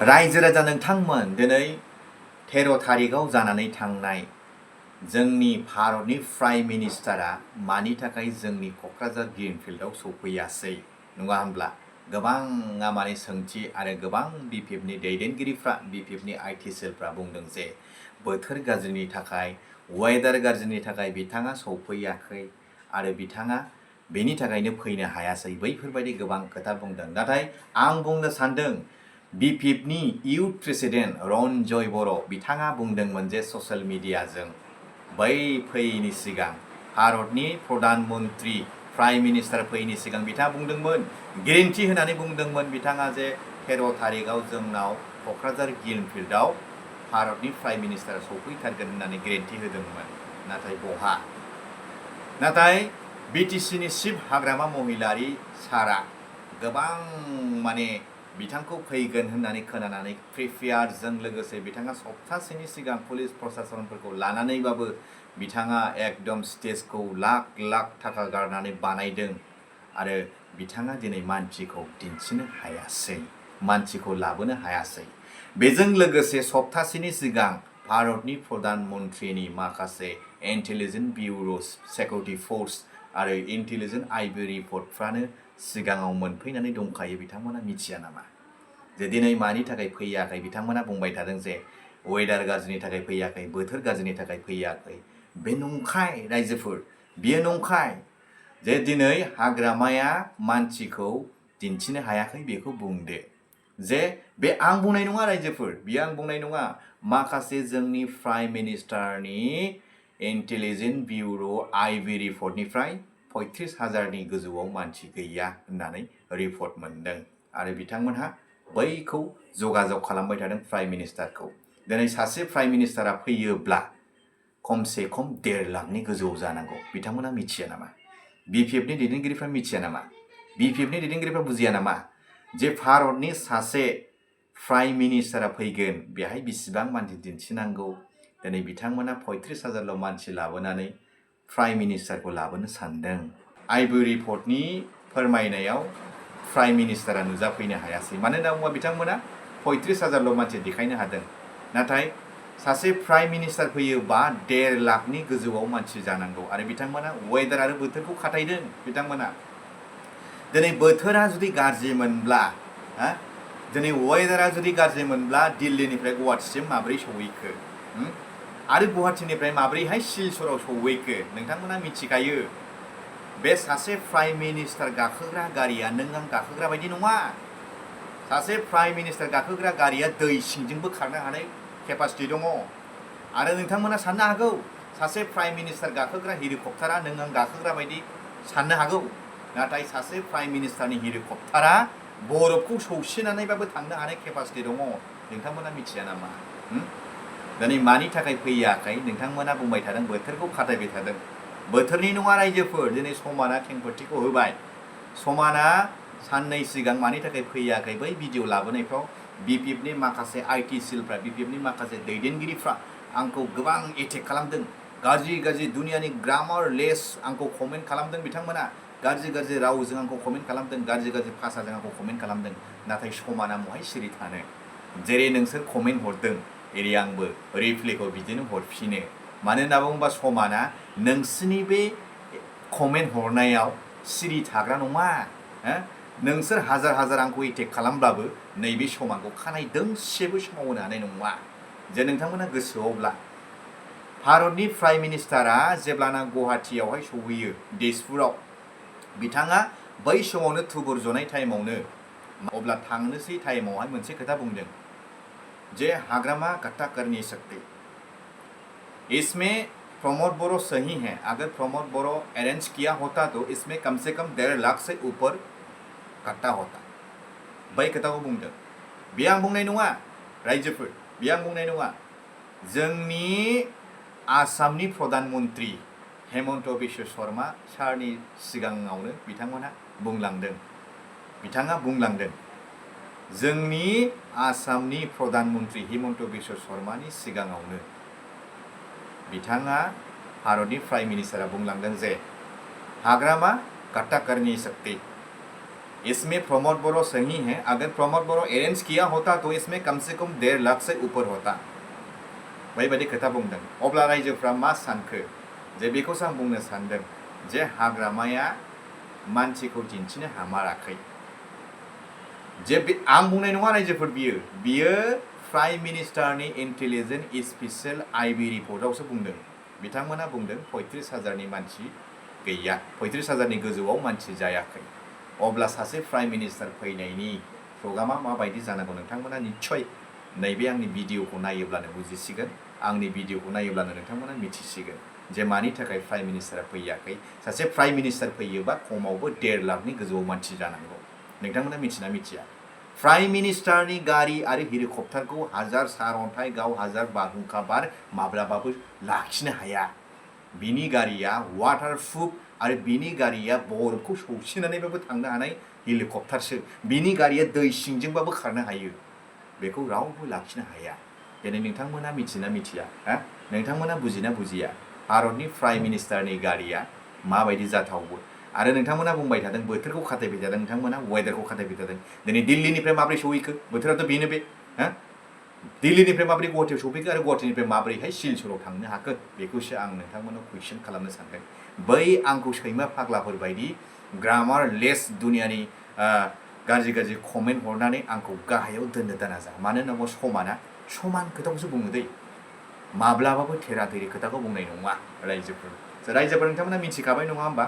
रायजो राजा नोंथांमोन दिनै 13 थारिखआव जानानै थांनाय जोंनि भारतनि प्राइम मिनिस्टारा मानि थाखाय जोंनि क'क्राझार ग्रिनफिल्डआव सफैयासै नङा होनब्ला गोबाङा माने सोंथि आरो गोबां BPFनि दैदेनगिरिफ्रा BPFनि ITCLफ्रा बुंदों जे बोथोर गाज्रिनि थाखाय वेदार गाज्रिनि थाखाय बिथाङा सफैयाखै आरो बिथाङा बेनि थाखायनो फैनो हायासै बैफोरबायदि गोबां खोथा बुंदों। नाथाय आं बुंनो सानदों BPFनि इउथ प्रेसिडेन्ट रन्जय बर' बिथाङा बुंदोंमोन जे ससियेल मिडियाजों बै फैयैनि सिगां भारतनि प्रधान मन्त्रि प्राइम मिनिस्टार फैयैनि सिगां बिथाङा बुंदोंमोन गेरेन्टि होनानै बुंदोंमोन बिथाङा जे 13 थारिखआव जोंनाव क'क्राझार ग्रिनफिल्डआव भारतनि प्राइम मिनिस्टारा सफैथारगोन होननानै गेरेन्टि होदोंमोन। नाथाय बहा नाथाय BTCनि चिफ हाग्रामा महिलारि सारा गोबां माने बिथांखौ फैगोन होननानै खोनानानै प्रिपेयारजों लोगोसे बिथाङा सप्तासेनि सिगां पुलिस प्रशासनफोरखौ लानानैबाबो बिथाङा एकदम स्टेजखौ लाख लाख थाखा गारनानै बानायदों आरो बिथाङा दिनै मानसिखौ दिन्थिनो हायासै मानसिखौ लाबोनो हायासै। बेजों लोगोसे सप्तासेनि सिगां भारतनि प्रधान मन्त्रिनि माखासे इन्टेलिजेन्स ब्युर' सिकिउरिटि फोर्स आरो इन्टेलिजेन्स आइबि रिपर्टफ्रानो सिगाङाव मोनफैनानै दंखायो। बिथांमोना मिथिया नामा जे दिनै मानि थाखाय फैयाखै? बिथांमोना बुंबाय थादों जे वेदार गाज्रिनि थाखाय फैयाखै, बोथोर गाज्रिनि थाखाय फैयाखै। बे नंखाय रायजोफोर, बियो नंखाय जे दिनै हाग्रामाया मानसिखौ दिन्थिनो हायाखै बेखौ बुंदो। जे बे आं बुंनाय नङा रायजोफोर, बियो आं बुंनाय नङा, माखासे जोंनि प्राइम मिनिस्टारनि इन्टेलिजेन्स ब्युर' आइबि रिपर्टनिफ्राय 35,000नि गोजौआव मानसि गैया होननानै रिपर्ट मोनदों आरो बिथांमोनहा बैखौ जगाजग खालामबाय थादों प्राइम मिनिस्टारखौ। दिनै सासे प्राइम मिनिस्टारा फैयोब्ला खमसे खम 1.5 लाखनि गोजौआव जानांगौ। बिथांमोना मिथिया नामा? BPFनि दैदेनगिरिफ्रा मिथिया नामा? BPFनि दैदेनगिरिफ्रा बुजिया नामा जे भारतनि सासे प्राइम मिनिस्टारा फैगोन बेहाय बिसिबां मानसि दिन्थिनांगौ? दिनै बिथांमोना 35,000ल' मानसि लाबोनानै प्राइम मिनिस्टारखौ लाबोनो सानदों। आइबि रिपर्टनि फोरमायनायाव प्राइम मिनिस्टारा नुजाफैनो हायासै। मानो होनना बुङोबा बिथांमोना 35,000ल' मानसि देखायनो हादों। नाथाय सासे प्राइम मिनिस्टार फैयोबा 1.5 लाखनि गोजौआव मानसि जानांगौ आरो बिथांमोना वेदार आरो बोथोरखौ खाथायदों। बिथांमोना दिनै बोथोरा जुदि गाज्रिमोनब्ला दिनै वेदारा जुदि गाज्रिमोनब्ला दिल्लीनिफ्राय गुवाहाटीसिम माब्रै सहैखो आरो गुवाहाटीनिफ्राय माब्रैहाय सिलचराव सहैखो नोंथांमोना मिथिखायो। बे सासे प्राइम मिनिस्टार गाखोग्रा गारिया नों आं गाखोग्रा बायदि नङा। सासे प्राइम मिनिस्टार गाखोग्रा गारिया दै सिंजोंबो खारनो हानाय केपासिटि दङ आरो नोंथांमोना साननो हागौ सासे प्राइम मिनिस्टार गाखोग्रा हेलिकप्टारा नों आं गाखोग्रा बायदि साननो हागौ। नाथाय सासे प्राइम मिनिस्टारनि हेलिकप्टारा बरफखौ सौसिनानैबाबो थांनो हानाय केपासिटि दङ। नोंथांमोना मिथिया नामा? दिनै मानि थाखाय फैयाखै? नोंथांमोना बुंबाय थादों बोथोरखौ खाथायबाय थादों। बोथोरनि नङा रायजोफोर, दिनै समाना खेंफोरथिखौ होबाय। समाना साननै सिगां मानि थाखाय फैयाखै बै भिडिअ लाबोनायफ्राव BPFनि माखासे ITCLफ्रा BPFनि माखासे दैदेनगिरिफ्रा आंखौ गोबां एटेक खालामदों। गाज्रि गाज्रि दुनियानि ग्रामार लेस आंखौ कमेन्ट खालामदों। बिथांमोना गाज्रि गाज्रि रावजों आंखौ कमेन्ट खालामदों, गाज्रि गाज्रि भाषाजों आंखौ कमेन्ट खालामदों। नाथाय समाना महाय सिरि थानो? जेरै नोंसोर कमेन्ट हरदों एरै आंबो रिप्लाइखौ बिदिनो हरफिनो। मानो होनना बुङोबा समाना नोंसिनि बे कमेन्ट हरनायाव सिरि थाग्रा नङा। नोंसोर हाजार हाजार आंखौ एटेक खालामब्लाबो नैबे समाखौ खानाय दोंसेबो सोमावनो हानाय नङा। जे नोंथांमोना गोसोआवब्ला भारतनि प्राइम मिनिस्टारा जेब्लाना गुवाहाटीयावहाय सहैयो तेजपुराव, बिथाङा बै समावनो थुबुर जनाय टाइमावनो अब्ला थांनोसै टाइमावहाय मोनसे खोथा बुंदों जे हाग्रामा कट्टा करनी सकते, इसमें प्रमोद बोरो सही है, अगर प्रमोद बोरो अरेंज किया होता तो इसमें कम से कम 1.5 लाख से ऊपर कट्टा होता। बै खोथाखौ बुंदों। बे आं बुंनाय नङा रायजोफोर, बे आं बुंनाय नङा। जोंनि आसामनि प्रधान मन्त्रि हेमन्त बिश्व शर्मा सारनि सिगाङावनो बिथांमोनहा बुंलांदों। बिथाङा बुंलांदों जोंनि आसामनि प्रधान मन्त्रि हेमन्त बिश्व शर्मानि सिगाङावनो बिथाङा भारतनि प्राइम मिनिस्टारा बुंलांदों जे हाग्रामा कट्टा करनी सकते, इसमें प्रमोद बड़ो सही है। अगर प्रमोद बड़ो अरेंज किया होता तो इसमें कम से कम 1.5 लाख से ऊपर होता। बैबायदि खोथा बुंदों। अब्ला रायजोफ्रा मा सानखो जे बेखौसो आं बुंनो सानदों जे हाग्रामाया मानसिखौ दिन्थिनो हामाराखै। जे आं बुंनाय नङा रायजोफोर, बियो प्राइम मिनिस्टारनि इन्टेलिजेन्स स्पेशल आइबि रिपर्टआवसो बुंदों। बिथांमोना बुंदों 35,000नि मानसि गैया, 35,000नि गोजौआव मानसि जायाखै। अब्ला सासे प्राइम मिनिस्टार फैनायनि प्रग्रामा माबायदि जानांगौ नोंथांमोना निस्सय नैबे आंनि भिडिअखौ नायोब्लानो बुजिसिगोन। आंनि भिडिअखौ नायोब्लानो नोंथांमोना मिथिसिगोन जे मानि थाखाय प्राइम मिनिस्टारा फैयाखै। सासे प्राइम मिनिस्टार फैयोबा खमावबो 1.5 लाखनि गोजौआव मानसि जानांगौ। नोंथांमोना मिथिना मिथिया? प्राइम मिनिस्टारनि गारि आरो हेलिकप्टारखौ 1000 सारअन्थाइ गाव 1000 बारहुंखा बार माब्लाबाबो लाखिनो हाया। बिनि गारिया वाटारप्रुफ आरो बिनि गारिया बरफखौ सौसिनानैबाबो थांनो हानाय हेलिकप्टारसो। बिनि गारिया दै सिंजोंबाबो खारनो हायो। बेखौ रावबो लाखिनो हाया। दिनै नोंथांमोना मिथिना मिथिया? नोंथांमोना बुजिना बुजिया? भारतनि प्राइम मिनिस्टारनि गारिया माबायदि जाथावो? आरो नोंथांमोना बुंबाय थादों बोथोरखौ खाथायबाय थादों, नोंथांमोना वेदारखौ खाथायबाय थादों। दिनै दिल्लीनिफ्राय माब्रै सहैखो? बोथोराथ' बेनो बे। दिल्लीनिफ्राय माब्रै गुवाहाटियाव सफैखो आरो गुवाहाटिनिफ्राय माब्रैहाय सिलचराव थांनो हाखो? बेखौसो आं नोंथांमोनाव कुइसन खालामनो सानदों। बै आंखौ सैमा फाग्लाफोर बायदि ग्रामारलेस दुनियानि गाज्रि गाज्रि कमेन्ट हरनानै आंखौ गाहायाव दोननो दानाजा। मानो होनोबा समान खोथाखौसो बुङो दै। माब्लाबाबो थेरा थेरि खोथाखौ बुंनाय नङा रायजोफोर। रायजोफोर नोंथांमोना मिथिखाबाय नङा होमबा?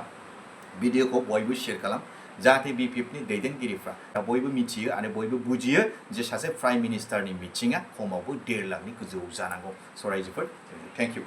भिडिअखौ बयबो शेयार खालाम जाहाथे BPFनि दैदेनगिरिफ्रा बयबो मिथियो आरो बयबो बुजियो जे सासे प्राइम मिनिस्टारनि मिटिङा खमावबो 1.5 लाखनि गोजौआव जानांगौ। स' रायजोफोर, थेंक इउ।